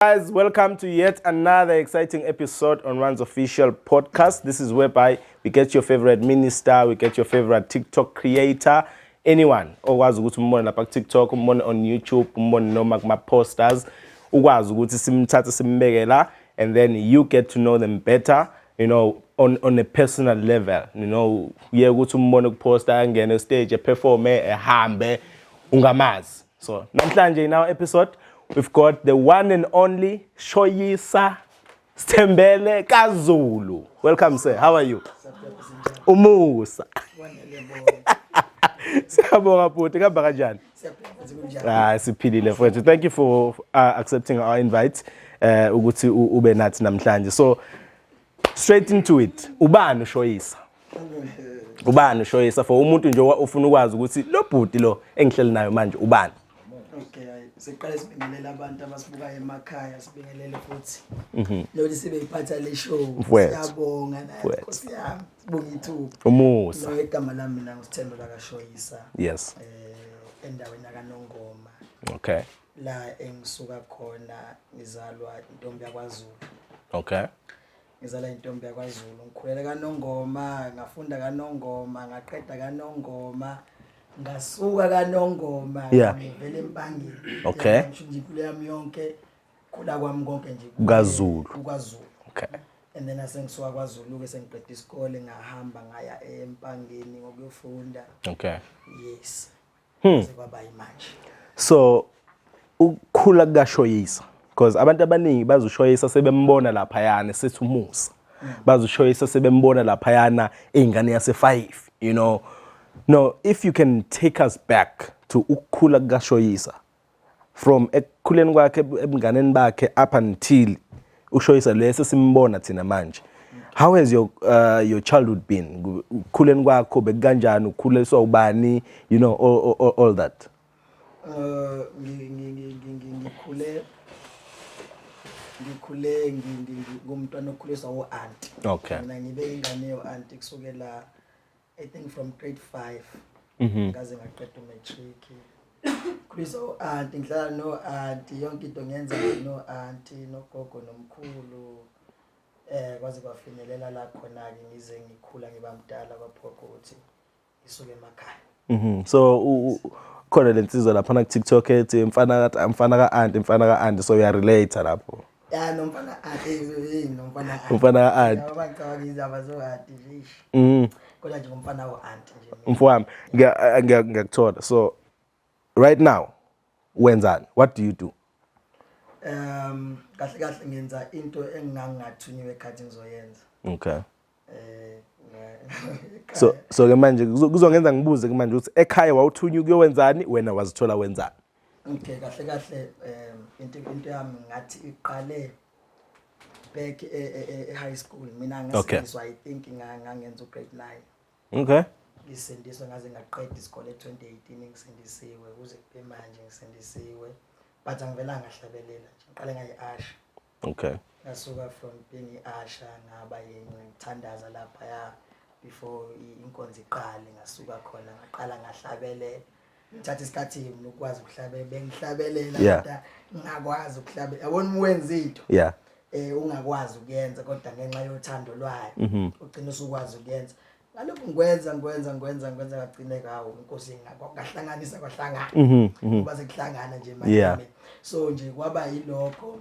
Guys, welcome to yet another exciting episode on Runs Official Podcast. This is whereby we get your favorite minister, we get your favorite TikTok creator, anyone okwazi ukuthi umbone lapha ku-TikTok, umbone on YouTube, umbone noma kuma-posters, ukwazi ukuthi simthathe simbeke la, and then you get to know them better on a personal level. Uye ukuthi umbone ku-poster, angene stage, eperforme, ehambe, ungamazi. So, namhlanje in our episode, we've got the one and only Shoyisa Sthembele kaZulu. Welcome, sir. How are you? Umusa. Siyabonga bhuti, kuhamba kanjani? Ah, siphilile mfowethu. Thank you for accepting our invite ukuthi ube nathi namhlanje. So straight into it. Ubani uShoyisa? Ubani uShoyisa for umuntu nje ofuna ukwazi ukuthi lo bhuti lo engihleli nayo manje ubani? Okay, hayi, siqale sibingelele abantu abasibukayo emakhaya, sibingelele futhi lokuthi sibe iphatha le show. Mfowethu. Siyabonga naye, Mfowethu. Nkosi yami, sibonga ithuba. Umusa. No, igama lami mina nguSithembe kaShoyisa. Endaweni yakaNongoma la engisuka khona, ngizalwa intombi yakwaZulu. Ngizalwa intombi yakwaZulu. Ngikhulele kaNongoma, ngafunda kaNongoma, ngaqeda kaNongoma, ngasuka kaNongoma, ngivele eMpangeni. Ngisho nje impilo yami yonke, khula kwami konke nje KwaZulu. KwaZulu. And then asengisuka kwaZulu ke, sengiqeda isikole, ngahamba ngaya eMpangeni ngokuyofunda. Yes. Sekwaba yimanje. So ukukhula kukaShoyisa, because abantu abaningi bazushoyisa sebembona laphayana sethi umusa. Bazushoyisa sebembona laphayana ingane yase 5. No, if you can take us back to ukukhula kukaShoyisa from ekukhuleni kwakhe, ebunganeni bakhe, up until ushoyisa lesi simbona thina manje, how has your childhood been? Ukukhuleni kwakho bekukanjani? Ukhuliswa ubani? All that. Ngikhule ngumntwana okhuliswa wo-auntie. Mina ngibe ingane yo-auntie kusukela, I think, from grade 5 ngaze ngaqeda umatric. Khuliswa o-auntie, ngihlala no-auntie, yonke into ngiyenza no-auntie, nogogo, nomkhulu, kwaze kwafinyelela la khona-ke ngize ngikhula ngiba mdala, kwaphoqa ukuthi ngisuke emakhaya. So khona lensizwa lapha na ku TikTok ethi mfana ka auntie, mfana ka auntie, so uya relate lapho? Ya, nomfana auntie, hey, nomfana auntie. Umfana ka auntie. Yabo, bangicabanga izindaba zo-auntie nje, eish. Kodwa nje ngumfana wo-auntie nje mina. Mfowami, ngiyakuthola. So right now wenzani? What do you do? Kahle kahle ngenza into engingangathunyiwe ekhathi ngizoyenza. So ke manje kuzongenza ngibuze ke manje ukuthi ekhaya wawuthunywa ukuyowenzani, wena wazithola wenzani? Okay, kahle kahle into yami ngathi iqale back e high school. Mina ngasindiswa, I think ngangenza u grade 9. Ngisindiswa ngaze ngaqeda isikole 2018, ngisindisiwe kuze kube manje ngisindisiwe, but angivelanga ngahlabelela nje, ngiqale ngayi-usher. Ngasuka from being i-usher ngaba ngithandaza laphaya before inkonzo iqale, ngasuka khona ngaqala ngahlabelela. Ngithatha isikhathi mina ukwazi ukuhlabelela, bengihlabelela kodwa ngingakwazi ukuhlabelela. Yabona, uma wenza into ungakwazi ukuyenza, kodwa ngenxa yothando lwayo ugcina usukwazi ukuyenza. Ngalokhu ngikwenza, ngikwenza, ngikwenza, ngikwenza, ngagcine kawo inkosi ngahlanganisa kwahlangana kuba sekuhlangana nje manje. So nje kwaba yilokho,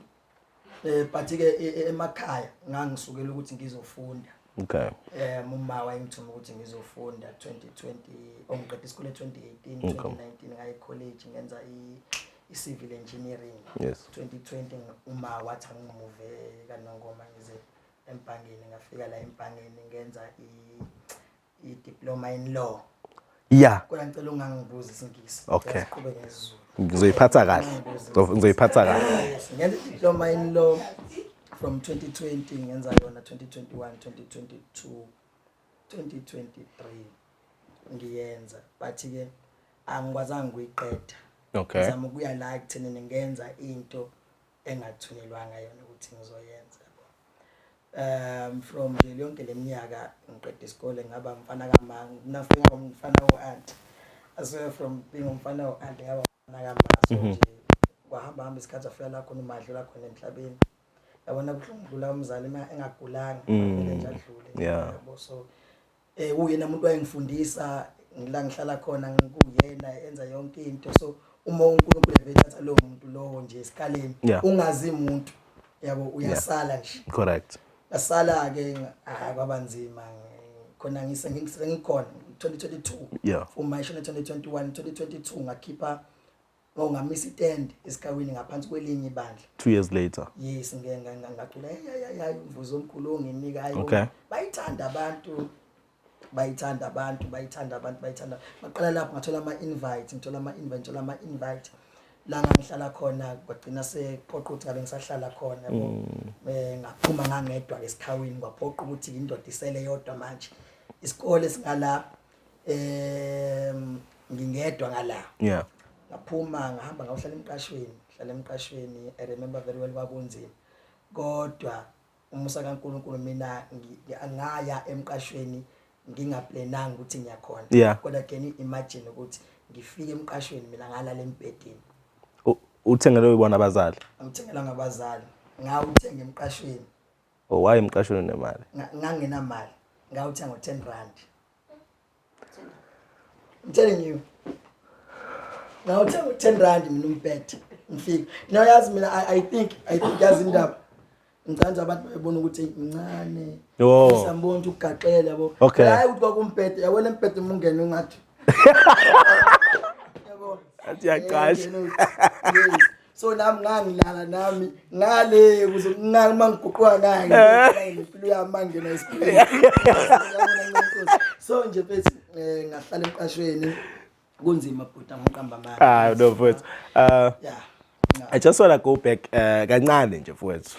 but ke emakhaya ngangisukela ukuthi ngizofunda. Uma wayengithuma ukuthi ngizofunda 2020, ongiqeda isikole 2018, 2019 ngaye college, ngenza i-civil engineering. 2020 uma wathi angimuve kaNongoma ngize eMpangeni, ngafika la eMpangeni ngenza i-diploma in law. Kodwa ngicela ungangibuzi isiNgisi. Siqhubeke ngesiZulu. Ngizoyiphatha kahle. Ngizoyiphatha kahle. Yes, ngenza i-diploma in law from 2020, ngenza yona 2021, 2022, 2023 ngiyenza, but ke angikwazanga ukuyiqeda. Ngizama ukuya la ekuthenini ngenza into engathunyelwanga yona ukuthi ngizoyenza, yabo. From nje yonke leminyaka ngiqeda isikole, ngaba umfana kama, nafika umfana wo-auntie. Asuke from being umfana wo-auntie ngaba umfana kama, so nje. Kwahamba hamba isikhathi, afika la khona umadlula khona emhlabeni, yabona, kuhlungu kudlula umzali uma engagulanga, vele nje adlule. Yabo, so uyena umuntu wayengifundisa ngila ngihlala khona, ngikuyena enza yonke into. So uma uNkulunkulu ebethatha lowo muntu lowo nje esikaleni, ungazi umuntu, yabo, uyasala nje. Ngasala ke, hayi, kwabanzima khona. Ngise ngikhona 2022, uma ishona 2021, 2022 ngakhipha, oh, ngamisa itende esigawini ngaphansi kwelinye ibandla. 2 years later. Yes, ngeke ngacula, hey hey hey, umvuzo omkhulu onginika, hayi. Bayithanda abantu, bayithanda abantu, bayithanda abantu, bayithanda. Baqala lapho, ngathola ama invite, ngithola ama invite, ngithola ama invite la ngangihlala khona. Kwagcina seqoqa ukuthi ngabe ngisahlala khona, yabo. Ngaphuma ngangedwa ke esikhawini, kwaphoqa ukuthi indoda isele yodwa manje. Isikole singala, ngingedwa ngala. Ngaphuma, ngahamba, ngawuhlala emqashweni, hlala emqashweni. I remember very well, kwakunzima, kodwa umusa kaNkuluNkulu, mina ngaya emqashweni ngingaplananga ukuthi ngiyakhona. Kodwa can you imagine ukuthi ngifike emqashweni, mina ngalala embhedeni? Uthengelwe uyibona abazali? Angithengela ngabazali, ngawuthenga emqashweni. Oh, why emqashweni nemali? Ngangenamali, ngawuthenga ngo-10 rand. I'm telling you, ngawuthenga ngo-10 rand mina umbhede, ngifika. No, yazi mina, I think yazi indaba, ngicabanga abantu bebona ukuthi mncane. Sambona ukuthi ugaxele, yabo. Hayi, ukuthi kwakumbhede, yabona, embhede uma ungena ungathi, yabo. Athi yaqasha. Yes. So nami ngangilala nami ngale kuze uma ngiguquka ngayo impilo yami mangena esiphilweni. So nje mfethu, ngahlala emqashweni, kunzima bhuti, angiqamba amanga. Ah, no mfethu. I just want to go back kancane nje, mfowethu.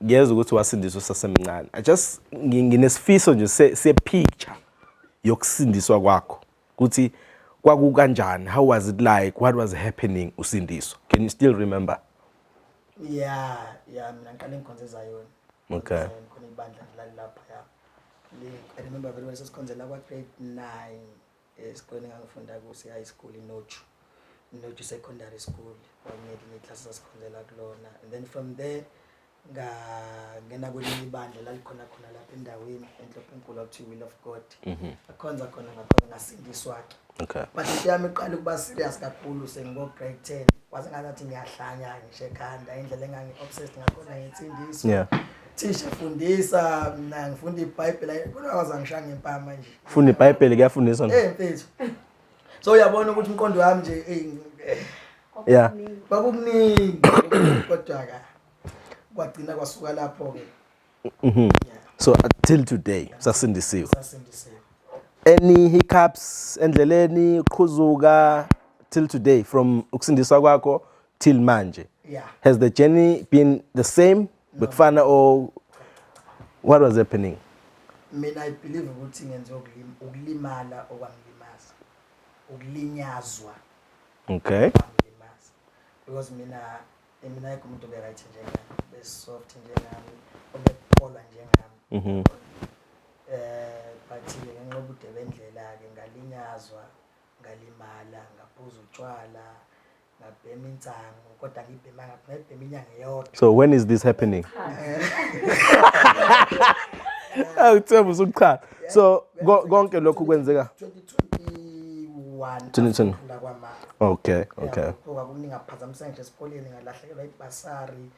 Ngiyezwa ukuthi wasindiswa usasemncane. I just nginesifiso nje se picture yokusindiswa kwakho. Ukuthi kwakukanjani? How was it like? What was happening usindiswa? Can you still remember? Yeah, mina ngiqale ngikhonze eZayoni. Khona ibandla ngilali lapha, ya. I remember very well, sesikhonzela kwa grade 9 esikoleni engangifunda kuso, high school, iNoju. Noju Secondary School. Kwakungelinye iklasi sasikhonzela kulona. And then from there ngangena kwelinye ibandla lalikhona khona lapha endaweni enhlophe enkulu, okuthiwa Will of God. Ngakhonza khona, ngakhonza, ngasindiswa ke. But into yami iqala ukuba serious kakhulu sengibo grade 10. Kwaze ngathi ngiyahlanya ngisho ekhanda, indlela engangi obsessed ngakhona ngensindiso. Thisha fundisa, mina ngifunda iBhayibheli, kunakwazi angishaya ngempama nje. Funda iBhayibheli, kuyafundiswa. Eh mfethu. So uyabona ukuthi umqondo wami nje, kwakukuningi, kodwa ka kwagcina kwasuka lapho ke. So until today sasindisiwe. Sasindisiwe. Any hiccups endleleni uqhuzuka till today, from ukusindiswa kwakho till manje? Yeah. Has the journey been the same? Bekufana or what was happening? Mina I believe ukuthi ngenze ukulimala okwangilimaza. Ukulinyazwa kwangilimaza. Because mina ayikho umuntu obe right njengami, be soft njengami, obekholwa njengami. But ke ngenxa yobude bendlela ke ngalinyazwa, ngalimala, ngaphuza utshwala, ngabhema insangu, kodwa ngibhema ngabhema inyanga eyodwa. So when is this happening? Awuthemba usukuchaza. So konke lokhu kwenzeka 2021. 2020. Ukuphula kwama. Kwakuningi, ngaphazamiseka nje esikoleni, ngalahlekelwa ibhasari.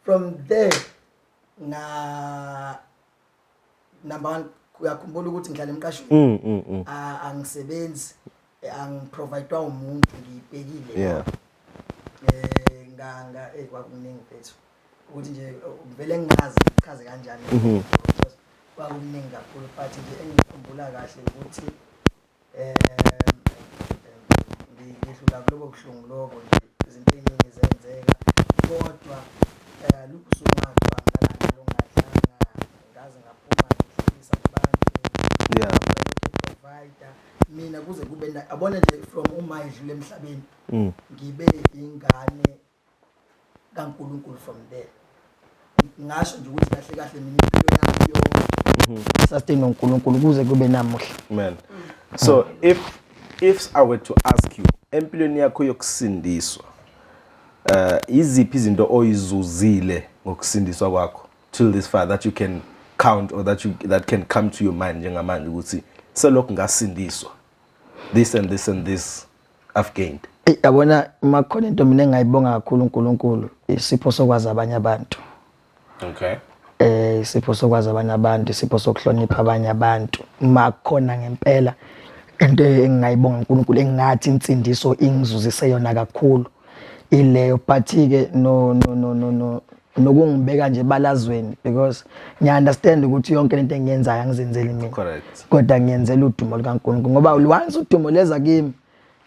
From there nga number one, uyakhumbula ukuthi ngihlala emqashweni. Angisebenzi, angiprovidwa umuntu, ngiyibhekile. Nganga kwakuningi mfethu, ukuthi nje vele ngingazi ngichaze kanjani, because kwakuningi kakhulu. But nje engikhumbula kahle ukuthi ngidlula kulobo buhlungu lobo nje, izinto ey'ningi zenzeka, kodwa lokhu usungathiwa ngilala ngalo, ngadlanga, ngaze ngaphuma ngihlekisa kubantu. Provider mina kuze kube yabona nje, from uma idlule emhlabeni, ngibe ingane kaNkuluNkulu from there. Ngasho nje ukuthi kahle kahle mina impilo yami yonke sustain uNkulunkulu kuze kube namuhla. Man. So if I were to ask you, empilweni yakho yokusindiswa, Iziphi izinto oyizuzile ngokusindiswa kwakho till this far that you can count or that can come to your mind njengamanje ukuthi selokhu ngasindiswa, this and this and this I've gained? Eyi, yabona, uma kukhona into mina engayibonga kakhulu uNkulunkulu, isipho sokwazi abanye abantu. Isipho sokwazi abanye abantu, isipho sokuhlonipha abanye abantu. Uma kukhona ngempela into engingayibonga uNkulunkulu, engathi insindiso ingizuzise yona kakhulu, ileyo. But ke no nokungibeka nje balazweni, because ngiya understand ukuthi yonke lento engiyenzayo angizenzeli mina, kodwa ngiyenzela udumo likaNkulunkulu, ngoba once udumo leza kimi,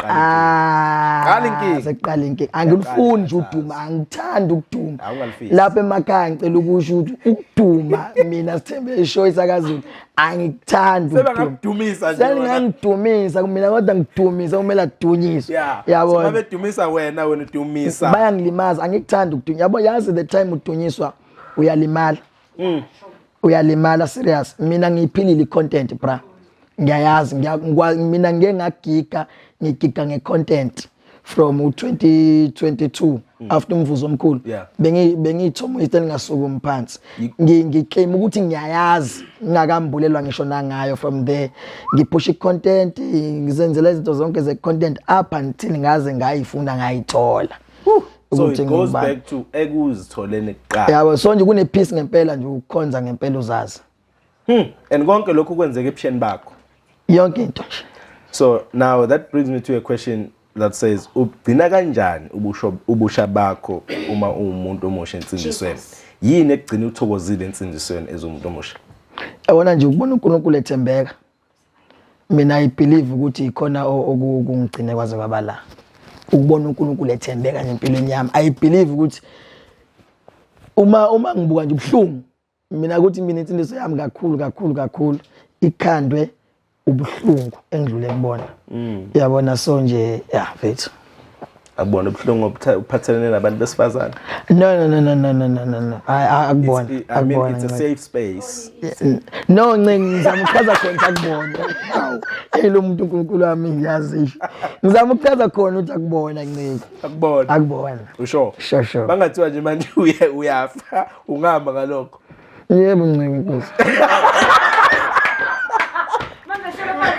ah, Qala inkinga. Sekuqala inkinga. Angilifuni nje uduma, angithandi ukuduma. Awungalifisi. Lapha emakhaya ngicela ukusho ukuthi ukuduma, mina Sithembe ishow isakaZulu, angikuthandi ukuduma. Sebangakudumisa nje wena. Seningangidumisa mina, kodwa ngidumisa kumele adunyiswe. Yabona. Sebedumisa wena, wena udumisa. Bayangilimaza, angikuthandi ukudunyiswa. Yabo, yazi, the time udunyiswa uyalimala. Uyalimala serious. Mina ngiyiphilile i-content, bra, ngiyayazi. Mina ngike ngagiga, ngigiga nge-content from u-2022 after umvuzo omkhulu. Bengiyithomoyist elingasukumi phansi. Ngiclaim ukuthi ngiyayazi ngingakambulelwa ngisho nangayo. From there ngiphusha i-content, ngizenzela izinto zonke ze-content up until ngaze ngayifuna, ngayithola. So Ukuthi it goes ngingubani. back to ekuzitholeni kuqala. Yabo, so nje kune-peace ngempela nje ukukhonza ngempela uzazi. And konke lokhu kwenzeka ebusheni bakho. Yonke into nje. So now that brings me to a question that says, ugcina kanjani ubusha bakho uma uwumuntu omusha ensindisweni? Yini ekugcina uthokozile ensindisweni ezomuntu omusha? Yabona nje, ukubona uNkulunkulu ethembeka, mina I believe ukuthi ikhona okungigcine kwaze kwaba la. Ukubona uNkulunkulu ethembeka nje empilweni yami, I believe ukuthi uma ngibuka nje ubuhlungu mina, ukuthi mina insindiso yami kakhulu kakhulu kakhulu ikhandwe ubuhlungu engidlule kubona, yabona. So nje, ya mfethu. Akubona ubuhlungu obuphathelene nabantu besifazane? No, no, no, no, no, no, no, no, no. Akubona. I mean, Akubona. it's a safe space. No, nce, ngizama ukuchaza khona ukuthi akubona. Hawu, ayi, lo muntu, uNkulunkulu wami, ngiyazi. Ngizama ukuchaza khona ukuthi akubona, nceke. Akubona. Akubona. Usho? Sure. Bangathiwa nje manje uyafa, ungama ngalokho? Yebo, nceke, inkosi. Manje hlala.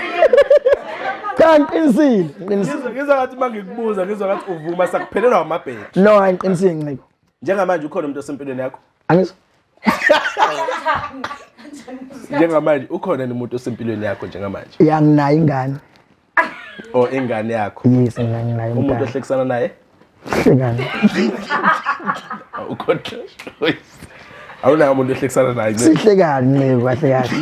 Cha, ngiqinisile, ngiqinisile. Ngizwa ngathi uma ngikubuza, ngizwa ngathi uvuma sakuphelelwa amabheki. No, hayi, ngiqinisile, nceke. Njengamanje ukhona umuntu osempilweni yakho? Angizwa. Njengamanje ukhona umuntu osempilweni yakho njengamanje? Ya, nginayo ingane. Or ingane yakho? Yes, nginayo Umuntu umntana. ohlekisana naye? Hlekana. Ukhona? Awunayo umuntu ohlekisana naye? Sihlekani, nceke, kahle kahle.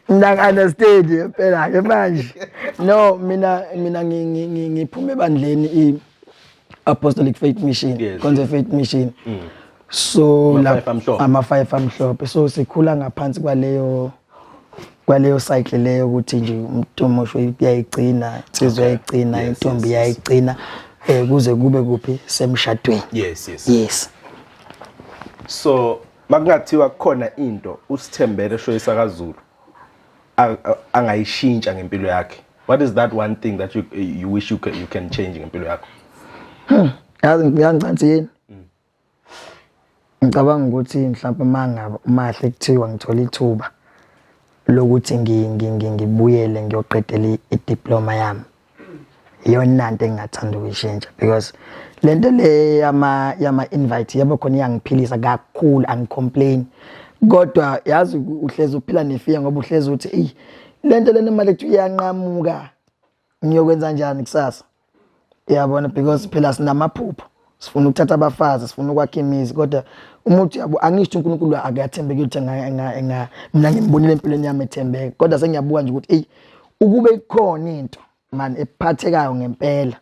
Mina ngi-understand phela ke manje. No, mina ngiphume ebandleni i-Apostolic Faith Mission, Konze Faith Mission. So Ama-five amhlophe. Ama-five amhlophe. So sikhula ngaphansi kwaleyo cycle leyo, ukuthi nje umuntu omusha uyayigcina insizwa, uyayigcina intombi, uyayigcina kuze kube kuphi, semshadweni. Yes. Yes. So makungathiwa kukhona into uSithembele Shoyisa kaZulu angayishintsha ngempilo yakhe, what is that one thing that you wish you can change ngempilo yakho? Yazi, ngiyangicansi yini, ngicabanga ukuthi mhlawumbe mangabe mahle kuthiwa ngithola ithuba lokuthi ngibuyele ngiyoqedela idiploma yami, iyona nto engingathanda ukuyishintsha, because lento le yama invite, yabo, khona iyangiphilisa kakhulu, angicomplain, kodwa yazi uhlezi uphila nefear, ngoba uhlezi uthi, eyi, lento lena mali kuthi iyanqamuka, ngiyokwenza njani kusasa, yabona? Because phela sinamaphupho, sifuna ukuthatha abafazi, sifuna ukwakha imizi, kodwa umuntu, yabo, angisho uNkulunkulu akathembeki ukuthi mina ngimbonile empilweni yami ethembeka, kodwa sengiyabuka nje ukuthi, eyi, ukube kukhona into man ephathekayo ngempela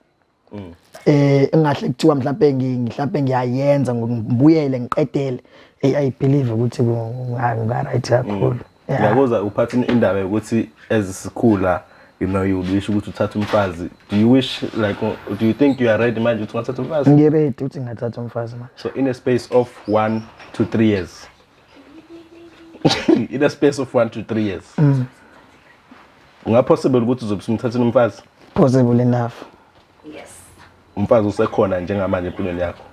engahle kuthiwa mhlawumbe ngiyayenza, ngibuyele ngiqedele, hey, I believe ukuthi kunga right kakhulu. Yeah. Ngiyakuzwa uphatha indaba yokuthi as sikhula, you would wish ukuthi uthathe umfazi. Do you wish, like, do you think you are ready manje ukuthi ungathatha umfazi? Ngiready ukuthi ngingathatha umfazi manje. So in a space of 1 to 3 years, in a space of 1 to 3 years, ungapossible ukuthi uzobe usumthathile umfazi? Possible enough. Yes. Umfazi usekhona njengamanje empilweni yakho?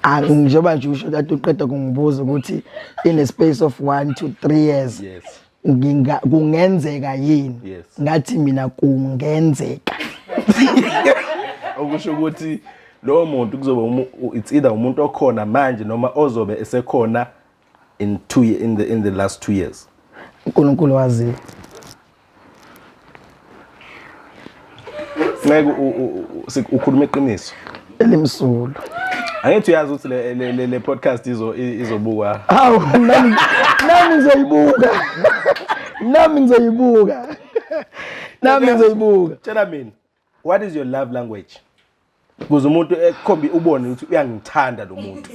Ah, njengoba nje usho kade uqeda kungibuza ukuthi in a space of 1 to 3 years. Yes. Nginga kungenzeka yini? Yes. Ngathi mina kungenzeka. Okusho ukuthi lowo muntu kuzoba it's either umuntu okhona manje noma ozobe esekhona in two in the last 2 years. uNkulunkulu wazi. Ngeke ukhuluma iqiniso. Elimsulu. Angithi uyazi ukuthi le podcast izobukwa. Hawu nami ngizoyibuka. Nami ngizoyibuka. Nami ngizoyibuka. Tshela mina, what is your love language? Kuze umuntu ekhombi ubone ukuthi uyangithanda lo muntu.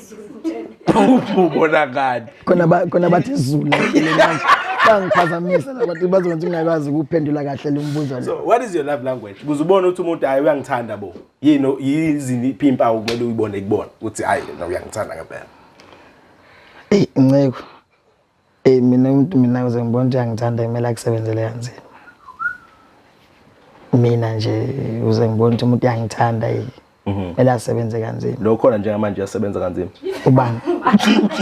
Ubona kani? Khona bathi isiZulu manje. Bangiphazamisa labantu bazokwenza ngingakwazi ukuphendula kahle lo mbuzo lo. So what is your love language? Kuze ubone ukuthi umuntu hayi uyangithanda bo. Yini yizini impawu kumele uyibone kubona ukuthi hayi no uyangithanda ngempela. Ey Nceko. Ey mina umuntu mina uze ngibona ukuthi uyangithanda kumele akusebenzele kanzima. Mina nje uze ngibona ukuthi umuntu uyangithanda yi. Kumele asebenze kanzima. Lo khona njengamanje uyasebenza kanzima. Ubani?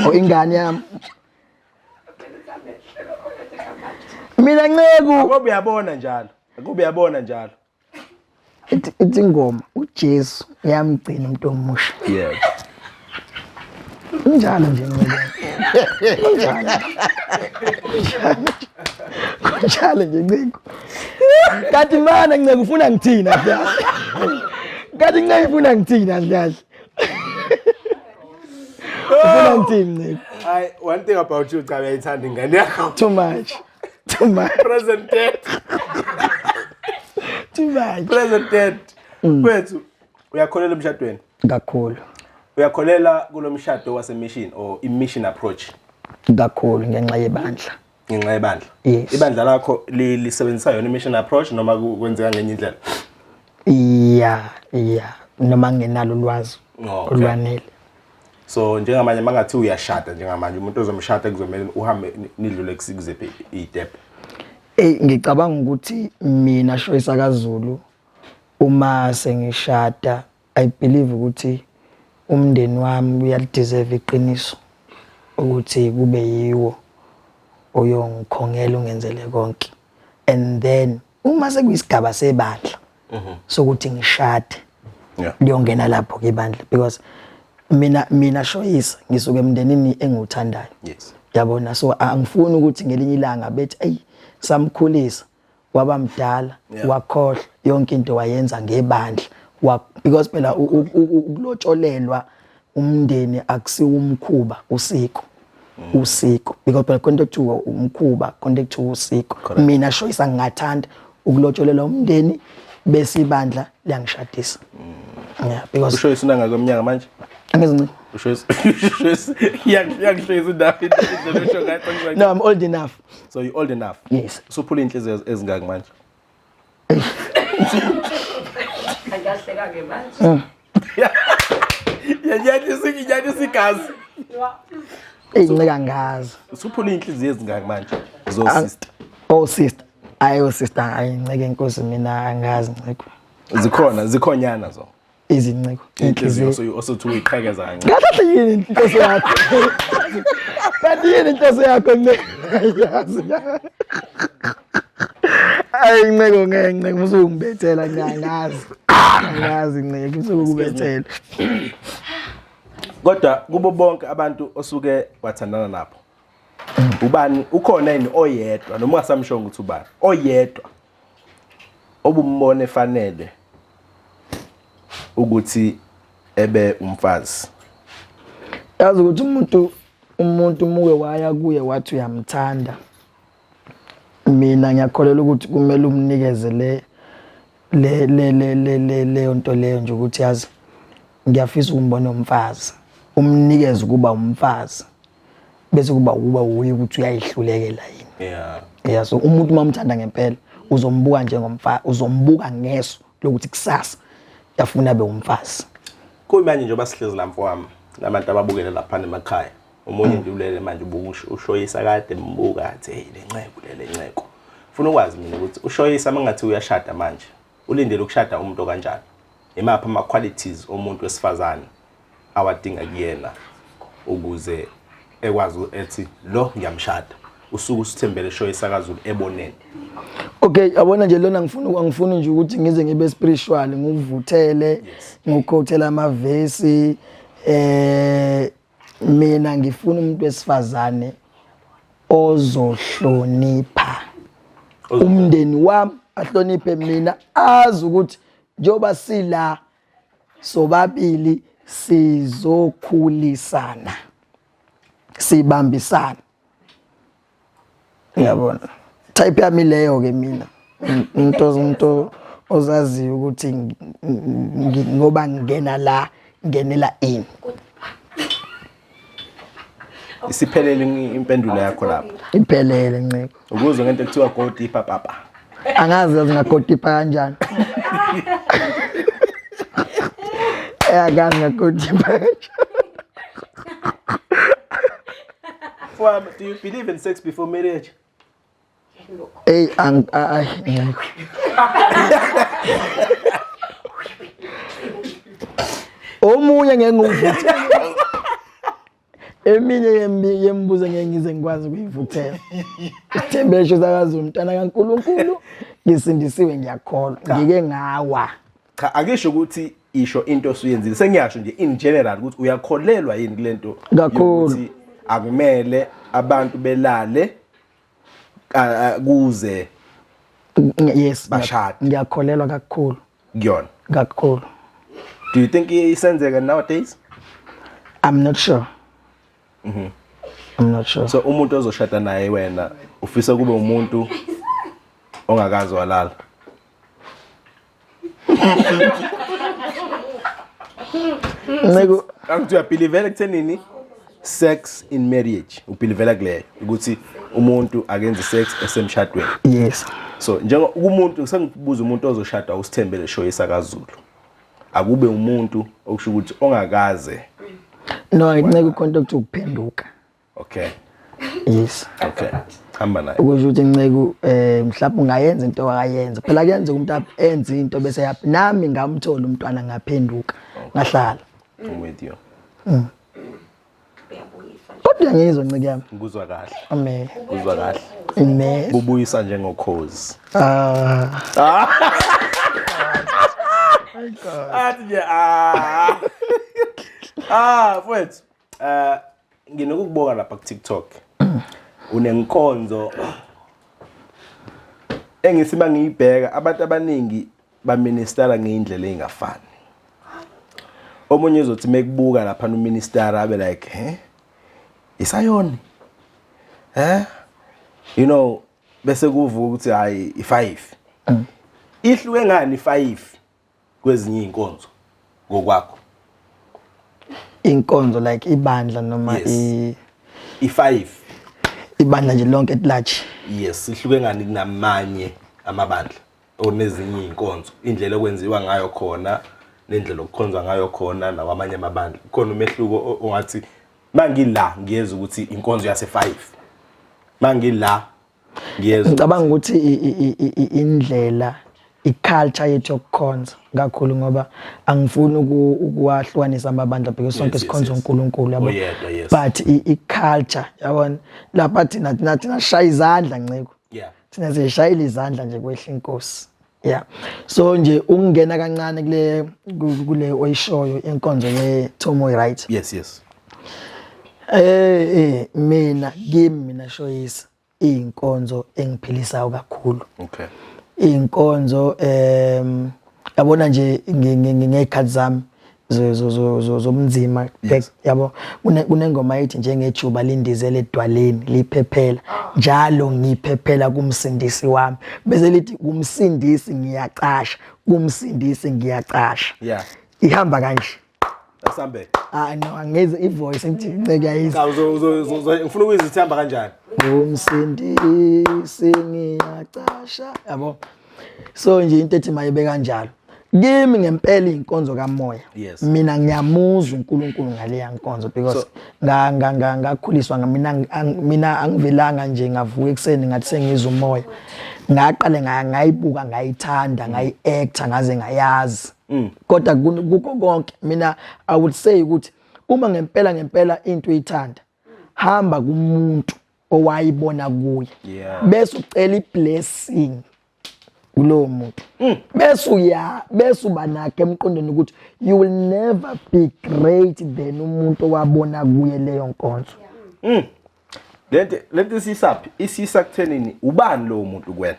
O ingane yami. Mina Nceku. Akobe uyabona njalo. Akobe uyabona njalo. Ithi ingoma uJesu uyamgcina umuntu omusha. Yeah. Kunjalo nje Nceku. Kunjalo. Kunjalo nje Nceku. Kanti mana Nceku ufuna ngithini kahle? Kanti Nceku ufuna ngithini kahle? Ufuna ngithini Nceku? Hayi, one thing about you, cha uyayithanda ingane yakho. Too much. Too much. Present dead. Too much. Present dead. Kwethu uyakholela emshadweni? Kakhulu. Uyakholela kulomshado wase mission or i mission approach? Kakhulu ngenxa yebandla. Ngenxa yebandla. Yes. Ibandla lakho lisebenzisa yona i-mission approach noma kwenzeka ngenye indlela? Yeah, yeah. Noma nginalo ulwazi olwanele. So njengamanje mangathi uyashada njengamanje umuntu ozomshada kuzomela uhambe nidlule kuziphi izitep? Ey ngicabanga ukuthi mina Shoyisa kaZulu uma sengishada I believe ukuthi umndeni wami uyalideserve iqiniso ukuthi kube yiwo oyongikhongela ungenzele konke and then uma sekuyisigaba sebandla sokuthi ngishade liyongena lapho ke ibandla because mina Shoyisa ngisuke emndenini engiwuthandayo. Yes. Yabona, so angifuni ukuthi ngelinye ilanga bethi ey samkhulisa waba mdala wakhohlwa yonke into wayenza ngebandla because phela ukulotsholelwa umndeni akusiwo umkhuba, usiko. Usiko because phela konke kuthiwa umkhuba, konke kuthiwa usiko. Mina Shoyisa ngingathanda ukulotsholelwa umndeni bese ibandla liyangishadisa. Yeah, because uShoyisa unangaki eminyaka manje? Angizinci. Ushoyisa iyangihlezi indaba indlela usho ngayo. No, I'm old enough. So you're old enough. Yes. Usuphula inhliziyo ezingaki manje? Angiyahleka ke manje. Yanyanisa igazi. Ey ncika ngazi. Usuphula inhliziyo ezingaki manje? Zo sister. Oh sister. Ayo sister, ayincike inkosi mina angazi nciko. Zikhona, zikhonyana zo. Izinciko. Inhliziyo so osothi uyiqhekeza kancane. Kahle yini inhloso yakho? Kanti yini inhloso yakho nciko? Yazi. Ayi nciko ngeke nciko usungibethela ngiyangazi. Angazi nciko usukubethela. Kodwa kubo bonke abantu osuke wathandana nabo. Ubani ukhona yini oyedwa noma ungasamshongo ukuthi ubani oyedwa obumbone efanele ukuthi ebe umfazi? Yazi ukuthi umuntu muke waya kuye wathi uyamthanda. Mina ngiyakholelwa ukuthi kumele umnikeze le le le le le le leyo nto leyo nje ukuthi yazi ngiyafisa ukumbona umfazi, umnikeze ukuba umfazi bese kuba ukuba uye ukuthi uyayihlulekela yini. Yeah. Yeah, so umuntu uma umthanda ngempela uzombuka njengomfazi, uzombuka ngeso lokuthi kusasa yafuna abe umfazi. Kuyimanje njengoba sihlezi la mfowami nabantu ababukele lapha emakhaya, omunye nje ulele manje ubuka uShoyisa kade mbuka athi hey le nceko le nceko. Ufuna ukwazi mina ukuthi uShoyisa mangathi uyashada manje, ulindele ukushada umuntu kanjani? Imaphi ama qualities omuntu wesifazane awadinga kuyena ukuze ekwazi ethi lo ngiyamshada? Usuke uSithembele Shoyisa kaZulu eboneni. Okay, yabona nje lona ngifuna, angifuni nje ukuthi ngize ngibe spiritual, ngivuthele, ngikhothela amavesi. Mina ngifuna umuntu wesifazane ozohlonipha umndeni wami, ahloniphe mina, azi ukuthi njengoba sila sobabili sizokhulisana, sibambisana. Uyabona, type yami leyo ke mina, umuntu ozaziyo ukuthi ngoba ngingena la ngenela ini. Isiphelele impendulo yakho lapho? Iphelele, nceko. Ukuzwe ngento ekuthiwa go deeper, papa? Angazi yazi ngago deeper kanjani. Angazi ngago deeper kanjani. Fwam, do you believe in sex before marriage? Hey, ang ay ngeke. Omunye ngeke ngiwuvuthe. Eminye yemibuzo ngeke ngize ngikwazi ukuyivuthela. Isithembesho sakaZulu, mntana kaNkulunkulu, ngisindisiwe, ngiyakholwa. Ngike ngawa. Cha, akisho ukuthi isho into osuyenzile. Sengiyasho nje in general ukuthi uyakholelwa yini kulento Kakhulu. yokuthi akumele abantu belale kuze Yes, bashade. Ngiyakholelwa kakhulu. Kuyona. Kakhulu. Do you think isenzeka nowadays? I'm not sure. I'm not sure. So umuntu ozoshada naye wena ufisa kube umuntu ongakazi walala? Nceko. Angithi uyabelievela ekuthenini sex in marriage, ubelievela kuleyo ukuthi umuntu akenzi sex esemshadweni? Yes. So njengo umuntu sengikubuza, umuntu ozoshada uSithembele Shoyisa kaZulu akube umuntu okusho ukuthi ongakaze? No, nceko, khona ukuthi ukuphenduka. Yes. Okay, hamba naye. Ukusho ukuthi nceko, mhlawumbe ungayenza into akayenza. Phela kuyenzeka umuntu enze into bese yaphi. Nami ngamthola umntwana, ngaphenduka. Ngahlala. I'm with you. Uyabuyisa nje. Kodwa ngizwa, nceke yami. Ngikuzwa kahle. Amen. Kuzwa kahle. Amen. Kubuyisa njengokhozi. Ah. Athi nje ah. Ah, mfowethu. Nginokukubuka lapha ku TikTok. Unenkonzo engithi mangiyibheka abantu abaningi baministera ngeindlela ezingafani. Omunye uzothi mekubuka lapha uminister abe like, "He? Isayoni?" Eh? Bese kuvuka ukuthi hayi, i5. Ihluke ngani i5 kwezinye inkonzo ngokwakho? Inkonzo like ibandla noma? Yes. I I5. Ibandla nje lonke at large. Yes, ihluke ngani kunamanye amabandla onezinye inkonzo? Indlela okwenziwa ngayo khona nendlela okukhonzwa ngayo khona nakwamanye amabandla. Kukhona umehluko ongathi mangila ngiyeza ukuthi inkonzo yase 5. Mangila ngiyeza. Ngicabanga ukuthi indlela, i-culture yethu yokukhonza kakhulu, ngoba angifuni ukuwahlukanisa amabandla because sonke sikhonza uNkulunkulu, yabo. Oyedwa, yes. But i-culture, yabona, lapha thina shaya izandla, nceko. Thina sishayile izandla nje kwehla inkosi, yeah. So nje ukungena kancane kule oyishoyo inkonzo ye Tomoy, right? Yes. Mina kimi, mina Shoyisa, inkonzo engiphilisayo kakhulu. Inkonzo, yabona nje ngezikhathi zami zomnzima, yabo, kunengoma ethi njengejuba lindizele edwaleni liphephela njalo, ngiphephela kumsindisi wami, bese lithi kumsindisi ngiyacasha, kumsindisi ngiyacasha. Ihamba kanje. Asambe. Ah no, angeze ivoice ngithi nceke yayizwa. Cha, uzo uzo ngifuna ukuyizwa ithamba kanjani. Umsindisi ngiyacasha, yabo. So nje into ethi mayibe kanjalo kimi ngempela inkonzo kamoya. Mina ngiyamuzwa uNkulunkulu ngaleya nkonzo because nga nga nga ngakhuliswa mina, mina angivelanga nje ngavuka ekseni ngathi sengizwa umoya. Ngaqale ngayibuka, ngayithanda, ngayi-acta ngaze ngayazi. Kodwa kukho konke, mina I would say ukuthi uma ngempela ngempela into uyithanda, hamba kumuntu owayibona kuye, bese ucela iblessing kulowo muntu, bese uya, bese uba nakho emqondweni ukuthi you will never be great than umuntu owabona kuye leyo nkonzo. Lento isisaphi? Isisa kuthenini, ubani lo muntu kuwena?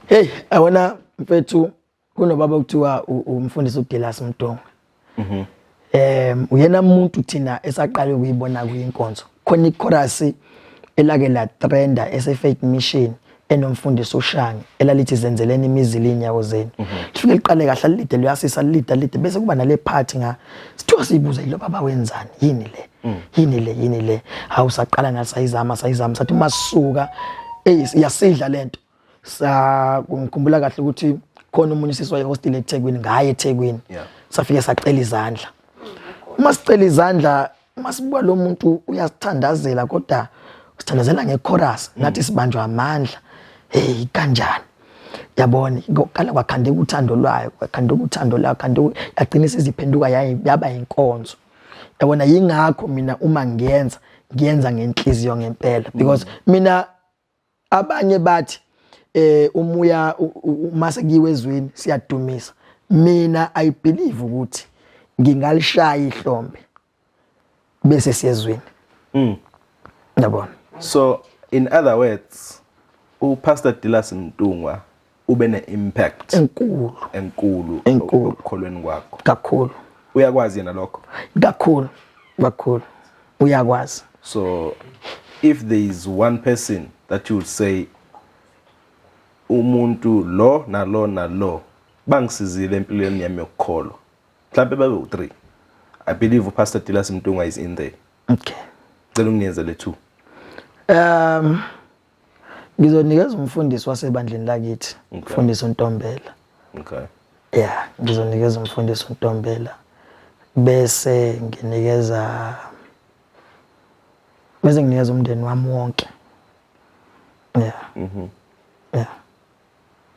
Hey, awona mfethu, kunobaba okuthiwa umfundisi uDelas Mdongo. Uyena umuntu thina esaqala ukuyibona kuyinkonzo. Khona ichorus elake la trenda ese Faith Mission enomfundisi uShangi, elalithi "Zenzeleni imizila inyawo zenu". Lifike liqale kahle, alide, luyasisa, lide, lide, bese kuba nale part nga sithiwa siyibuza, "Lo baba wenzani? Yini le? Yini le? Yini le?" Hawu, saqala ngathi sayizama, sayizama, sathi masuka, ey, iyasidla lento. Sa ngikhumbula kahle ukuthi khona omunye usisi waye hostel eThekwini, ngaye eThekwini. Safike sacela izandla. Uma sicela izandla, uma sibuka lo muntu uyasithandazela, kodwa usithandazela ngechorus, nathi sibanjwa amandla. Hey, kanjani, yabona, koqala kwakhandeka uthando lwayo, kwakhandeka uthando lwayo, khandeka, yagcina isiziphenduka yaba inkonzo, yabona. Yingakho mina uma ngiyenza, ngiyenza ngenhliziyo ngempela, because mina abanye bathi umuya uma sekuyiwe ezweni siyadumisa, mina I believe ukuthi ngingalishaya ihlombe bese siyezweni, yabona. So in other words, uPastor Dilas Mtungwa ube ne-impact enkulu. Enkulu. Enkulu. Ekukholweni kwakho. Kakhulu. Uyakwazi yena lokho? Kakhulu, kakhulu, uyakwazi. So if there is one person that you would say, umuntu lo nalo nalo bangisizile empilweni yami yokukholwa, mhlawumbe babe u3, I believe uPastor Dilas Mtungwa is in there. Okay. Cela ungiyenzele 2. Ngizonikeza umfundisi wasebandleni lakithi, umfundisi uNtombela. Yeah, ngizonikeza umfundisi uNtombela, bese nginikeza umndeni wami wonke, yeah. Yeah.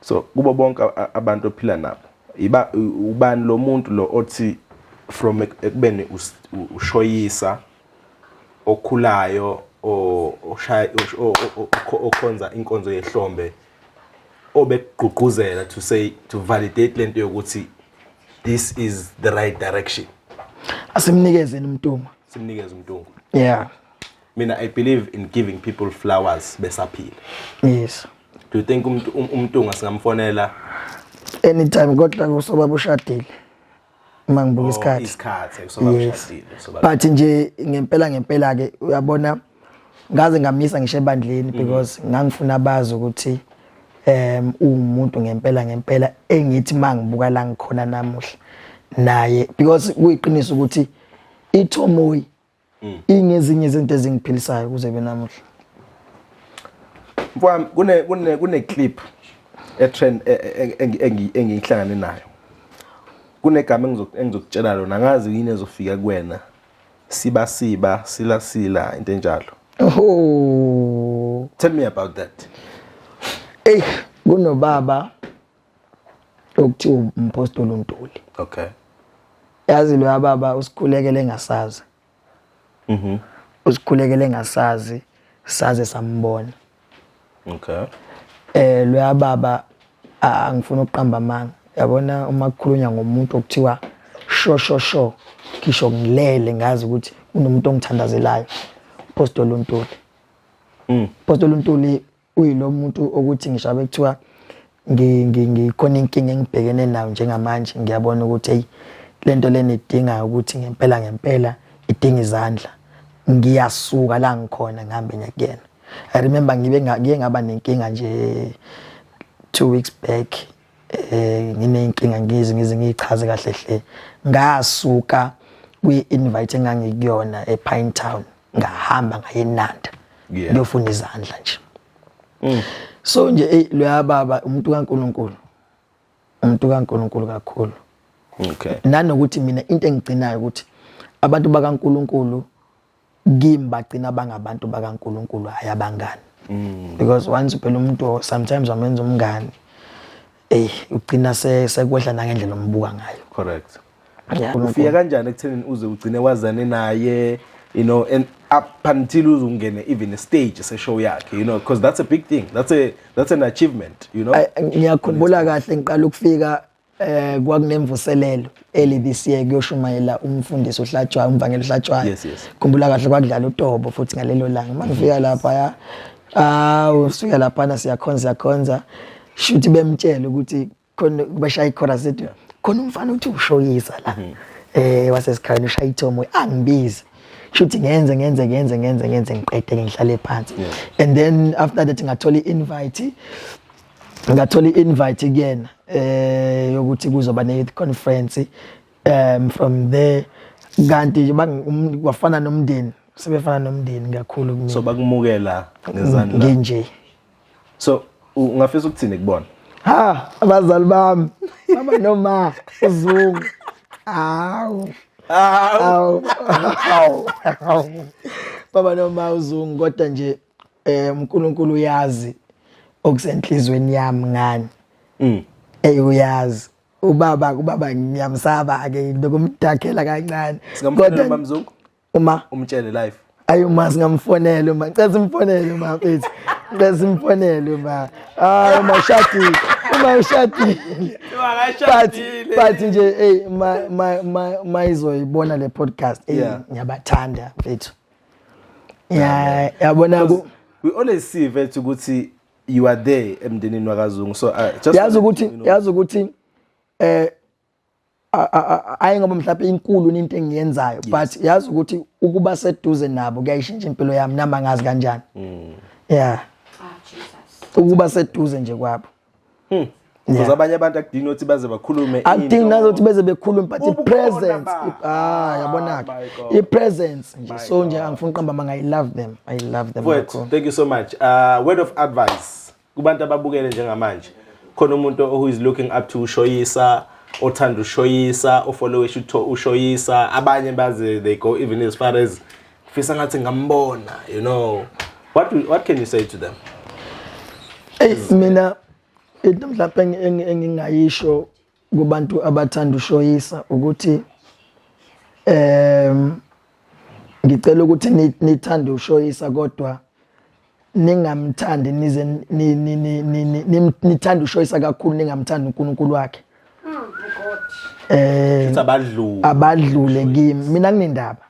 So kubo bonke abantu ophila nabo, iba ubani lo muntu lo othi from ekubeni ushoyisa okhulayo, oshaya, okhonza inkonzo yehlombe, obekugqugquzela to say, to validate lento yokuthi this is the right direction? Asimnikezeni uMntungwa. Simnikeze uMntungwa. Yeah. Mina I believe in giving people flowers besaphila. Yes. Do you think umuntu uMntungwa singamfonela? Anytime, kodwa usobaba ushadile uma ngibuka Oh, isikhathi. Isikhathi usobaba ushadile, usobaba. But nje ngempela ngempela ke, uyabona, ngaze ngamisa ngisho ebandleni because ngangifuna bazi ukuthi uwumuntu ngempela ngempela, engithi mangibuka la ngikhona namuhla naye, because kuyiqiniso ukuthi ithomoyi ingezinye izinto ezingiphilisayo kuze kube namuhla. Mfowami, kune clip e trend engihlangane nayo. Kunegama engizokutshela lona, angazi yini ezofika kuwena. Siba siba sila sila, into enjalo. Oh. Tell me about that. Ey, kunobaba okuthiwa umpostoli uNtuli. Yazi, lo baba usikhulekele engasazi. Usikhulekele engasazi, saze sambona. Lo baba, angifuna ukuqamba amanga. Yabona, uma kukhulunywa ngomuntu okuthiwa sho sho sho, ngisho ngilele ngazi ukuthi kunomuntu ongithandazelayo. Apostoli uNtuli. Apostoli uNtuli uyilo muntu ukuthi ngisho bekuthiwa ngikhona inkinga engibhekene nayo njengamanje, ngiyabona ukuthi hey, lento lena idinga ukuthi ngempela ngempela idinga izandla, ngiyasuka la ngikhona ngihambe ngiye kuyena. I remember ngibe ngiye ngaba nenkinga nje 2 weeks back, ngineyinkinga, ngize ngiyichaze kahle hle, ngasuka kwi-invite engangikuyona ePine Town, ngahamba ngayenanda ngiyofuna izandla nje. So nje, ey, loya baba umuntu kaNkuluNkulu, umuntu kaNkuluNkulu kakhulu. Nanokuthi mina into engigcinayo ukuthi abantu bakaNkuluNkulu kimi bagcina bangabantu bakaNkuluNkulu, hayi abangani, because once phela umuntu sometimes wamenza umngani. Ugcina sekwehla nangendlela ombuka ngayo. Correct. Ufika kanjani ekuthenini uze ugcine wazane naye, and up until uze ungene even a stage se-show yakhe, because that's a big thing, that's an achievement. Ngiyakhumbula kahle ngiqala ukufika, kwakunemvuselelo early this year kuyoshumayela umfundisi oHlatshwayo, umvangeli oHlatshwayo. Khumbula kahle kwakudlala utobo futhi ngalelo langa. Mangifika lapha ya, ufika lapha siyakhonza, siyakhonza, shuthi bemtshela ukuthi khona bashaya ichorus ethi khona umfana uthi ushoyisa la. Wasesikhayeni ushaya ithomo, angibize. Shuthi ngenze ngenze ngenze ngenze ngenze ngiqede ngihlale phansi. And then after that ngathola i-invite. Ngathola i-invite kuyena yokuthi kuzoba ne-youth conference, from there kanti wafana nomndeni, sebefana nomndeni kakhulu kumina. So bakumukela ngezandla. Nginje. So ungafisa ukuthini kubona? Ha, abazali bami, baba noma uZungu. Awu. Awu. Awu. Baba noma uZungu, kodwa nje uNkulunkulu uyazi okusenhlizweni yami ngani. Uyazi. Ubaba ngiyamsaba ke nokumdakhela kancane. Singamfonela uMamZungu? Uma umtshele live. Ayi, uma singamfonela, uma ngicela simfonele uma mfethu. Ngicela simfonele uma. Ah, uma ushadile. Uma ushadile. But nje hey, ma izoyibona le podcast, hey, ngiyabathanda mfethu. Yeah, yabona ku We always see mfethu ukuthi you are there emndenini wakaZungu, so just yazi ukuthi yazi ukuthi ayi ngoba mhlawumbe inkulu into engiyenzayo, but yazi ukuthi ukuba seduze nabo kuyayishintsha impilo yami, nami angazi kanjani. Yeah. Ah, Jesus. Ukuba seduze nje kwabo. Because abanye abantu akudingi ukuthi baze bakhulume. Akudingi nazo ukuthi beze bekhulume, but Ubukhona i-presence, yabona Ah, ke. my God. I-presence nje. My So nje God. angifuni uqamba manga, I love them. I love them Mfowethu, kakhulu. thank you so much. Word of advice kubantu ababukele njengamanje. Khona umuntu who is looking up to uShoyisa, othanda uShoyisa, ofollow uShoyisa, abanye baze they go even as far as fisa ngathi ngambona. What can you say to them? Hey, mina into mhlawumbe engingayisho kubantu abathanda uShoyisa ukuthi ngicela ukuthi nithande uShoyisa, kodwa ningamthandi nize nithande uShoyisa kakhulu, ningamthandi uNkulunkulu wakhe. Futhi abadlule. Abadlule kimi. Mina nginendaba.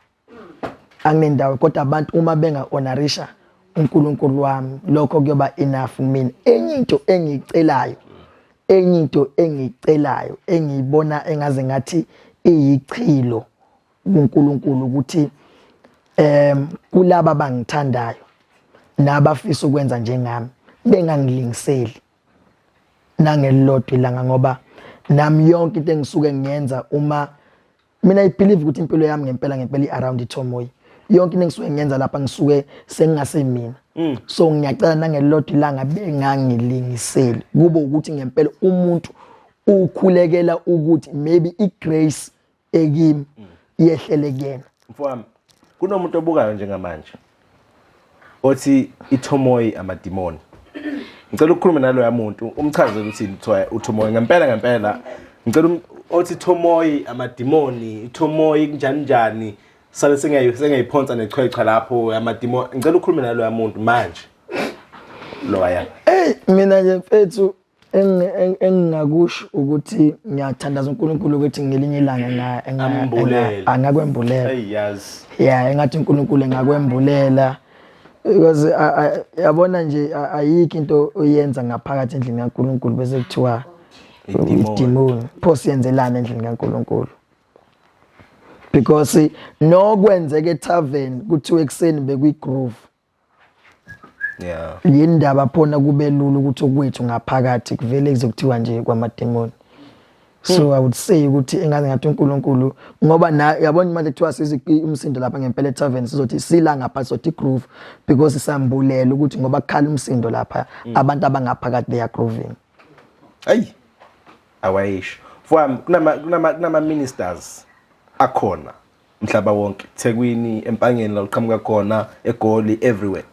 Anginendawo, kodwa abantu uma benga honorisha uNkulunkulu wami, lokho kuyoba enough kumina. Enye into engiyicelayo, enye into engiyicelayo engiyibona engaze ngathi iyichilo kuNkulunkulu, ukuthi kulaba abangithandayo nabafisa ukwenza njengami bengangilingiseli nangelilodwa ilanga, ngoba nami yonke into engisuke ngiyenza, uma mina I believe ukuthi impilo yami ngempela ngempela i-around ithomoyi, yonke into engisuke ngiyenza lapha ngisuke sengingasemina. So ngiyacela nangelilodwa ilanga bengangilingiseli, kube ukuthi ngempela umuntu ukhulekela ukuthi maybe i-grace ekimi yehlele kuyena. Mfowami, kunomuntu obukayo njengamanje othi ithomoyi amadimoni. Ngicela ukukhuluma naloya muntu, umchazele ukuthi uthomoyi ngempela ngempela. Ngicela othi ithomoyi amadimoni, ithomoyi kunjani njani, sale sengiyayiphonsa nechwecha lapho amadimoni. Ngicela ukukhuluma naloya muntu manje. Loya. Hey, mina nje mfethu engingakusho ukuthi ngiyathandaza uNkulunkulu ukuthi ngelinye ilanga Ambulele. angakwembulela. Hey, yazi. Yeah, engathi uNkulunkulu engakwembulela, because yabona nje ayikho into oyenza ngaphakathi endlini kaNkulunkulu bese kuthiwa Idimoni. idimoni. Pho siyenzelana endlini kaNkulunkulu? Because nokwenzeka etavern kuthiwe ekseni bekuyi groove. Yindaba phona kube lula ukuthi okwethu ngaphakathi kuvele kuzokuthiwa nje kwamademoni. So I would say ukuthi engaze ngathi uNkulunkulu, ngoba na yabona manje kuthiwa sizi umsindo lapha ngempela etavern, sizothi sila ngapha, sizothi groove, because sambulela ukuthi ngoba kukhala umsindo lapha, abantu abangaphakathi they are grooving. Hey, awayisho mfowami, kunama ministers akhona umhlaba wonke, Thekwini, Empangeni la uqhamuka khona, eGoli, everywhere.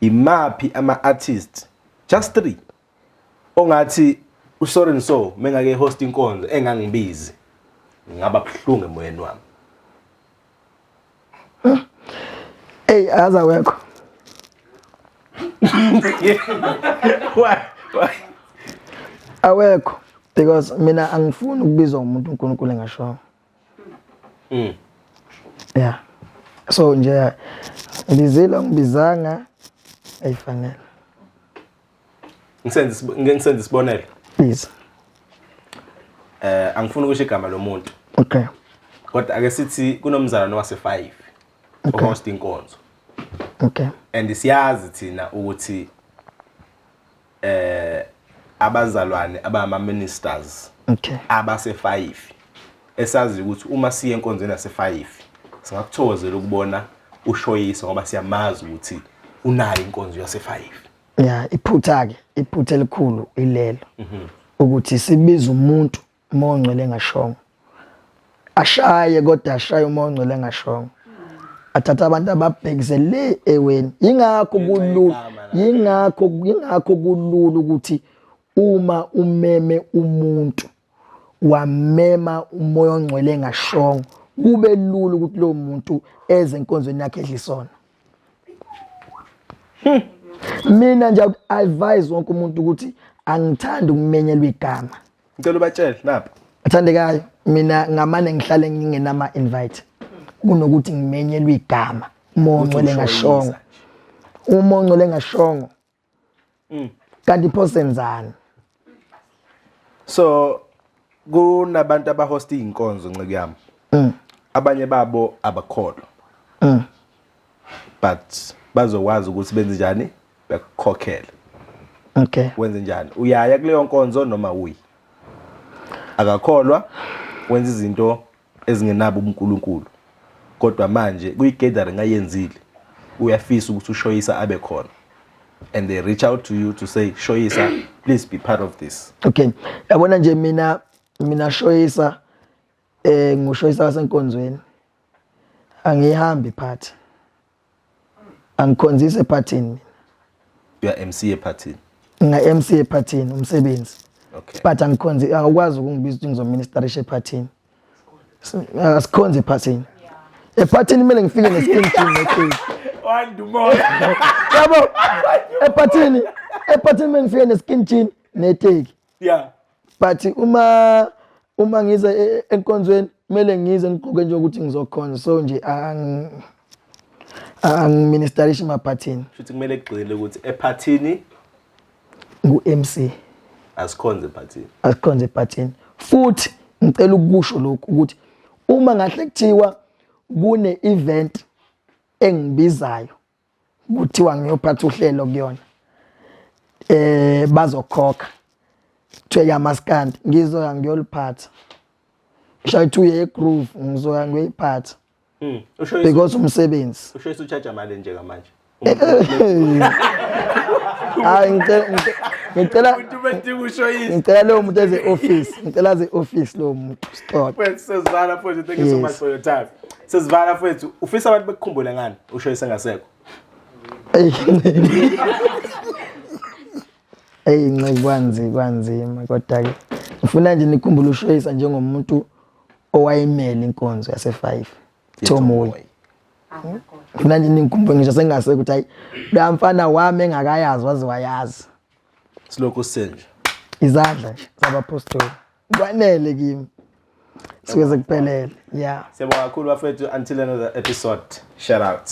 Imaphi ama artists, just 3, Ongathi uSoren so mengake host inkonzo engangibizi ngaba buhlungu emoyeni wami. Ey aza wekho. Why? Why? Awekho because mina angifuni ukubizwa umuntu uNkulunkulu engashongo. Yeah. So nje ngibizile ngibizanga ayifanele. Ngisenze ngisenze isibonelo. Please. Angifuni ukusho igama lomuntu. Okay. Kodwa ake sithi kunomzalwane wase 5 Okay. ohost inkonzo. Okay. And siyazi thina ukuthi abazalwane abama ministers Okay. abase 5 esazi ukuthi uma siye enkonzweni yase 5 singakuthokozela ukubona ushoyisa ngoba siyamazi ukuthi unayo inkonzo yase 5. Yeah, iphutha ke, iphutha elikhulu ilelo. Ukuthi sibiza umuntu umoya ongcwele engashongo. Ashaye kodwa ashaye umoya ongcwele engashongo. Athatha abantu ababhekise le eweni. Ingakho kulula, ingakho kulula ukuthi uma umeme umuntu wamema umoya ongcwele engashongo, kube lula ukuthi lo muntu eze enkonzweni yakhe edlisona. Mina nje advise wonke umuntu ukuthi angithandi ukumenyelwa igama. Ngicela ubatshele napha. Athandekayo, mina ngamane ngihlale ngingenama invite kunokuthi ngimenyelwe igama umoya ongcwele engashongo. Umoya ongcwele engashongo. Kanti pho senzani? So kunabantu abahost inkonzo nceke yami. Abanye babo abakholwa. But bazokwazi ukuthi benze njani? Bekukhokhele. Okay. Wenze njani? Uyaya kuleyo nkonzo noma uyi? Akakholwa, wenza izinto ezingenabo ubuNkulunkulu. Kodwa manje kuyi-gathering ayenzile, uyafisa ukuthi ushoyisa abe khona. And they reach out to you to say, Shoyisa, please be part of this. Okay. Yabona nje mina Shoyisa ngushoyisa wasenkonzweni. Angihambi party. Angikhonzise ephathini mina. You are MC ephathini. Nga MC ephathini umsebenzi. Okay. But angikhonzi, angikwazi ukungibiza ukuthi ngizoministerisha ephathini. Asikhonze ephathini. Ephathini kumele ngifike neskin jean neqini. Wandumoya. Yabo ephathini kumele ngifike neskin jean neteki. Yeah. But uma ngize enkonzweni kumele ngize ngigqoke nje ukuthi ngizokhonza. So nje angiministerishi emaphathini. Futhi kumele kugxile ukuthi ephathini ngu MC. Asikhonze ephathini. Asikhonze ephathini. Futhi ngicela ukusho lokhu ukuthi uma ngahle kuthiwa kune event engibizayo kuthiwa ngiyophatha uhlelo kuyona, bazokhokha kuthiwe yamaskandi, ngizoya ngiyoliphatha. Shayithu ye groove ngizoya ngiyoyiphatha. Because umsebenzi. Usho ucharge imali nje kamanje. Hayi, ngicela lowo muntu eze office, ngicela aze office lowo muntu sixoxe. Mfethu sesivala mfethu, thank you so much for your time. Sesivala mfethu, ufisa abantu bekukhumbule ngani usho isengasekho? Ey, nxe kwanzima kodwa ke ngifuna nje nikhumbule ushoyisa njengomuntu owayemele inkonzo yase 5 Thomoyi. Ngifuna nje nikhumbule ngisho sengasekho ukuthi hayi lo mfana wami engakayazi waze wayazi. Silokhu senje. Izandla nje zabapostoli. Kwanele kimi. Suke sekuphelele. Yeah. Siyabonga kakhulu bafethu, until another episode. Shout out.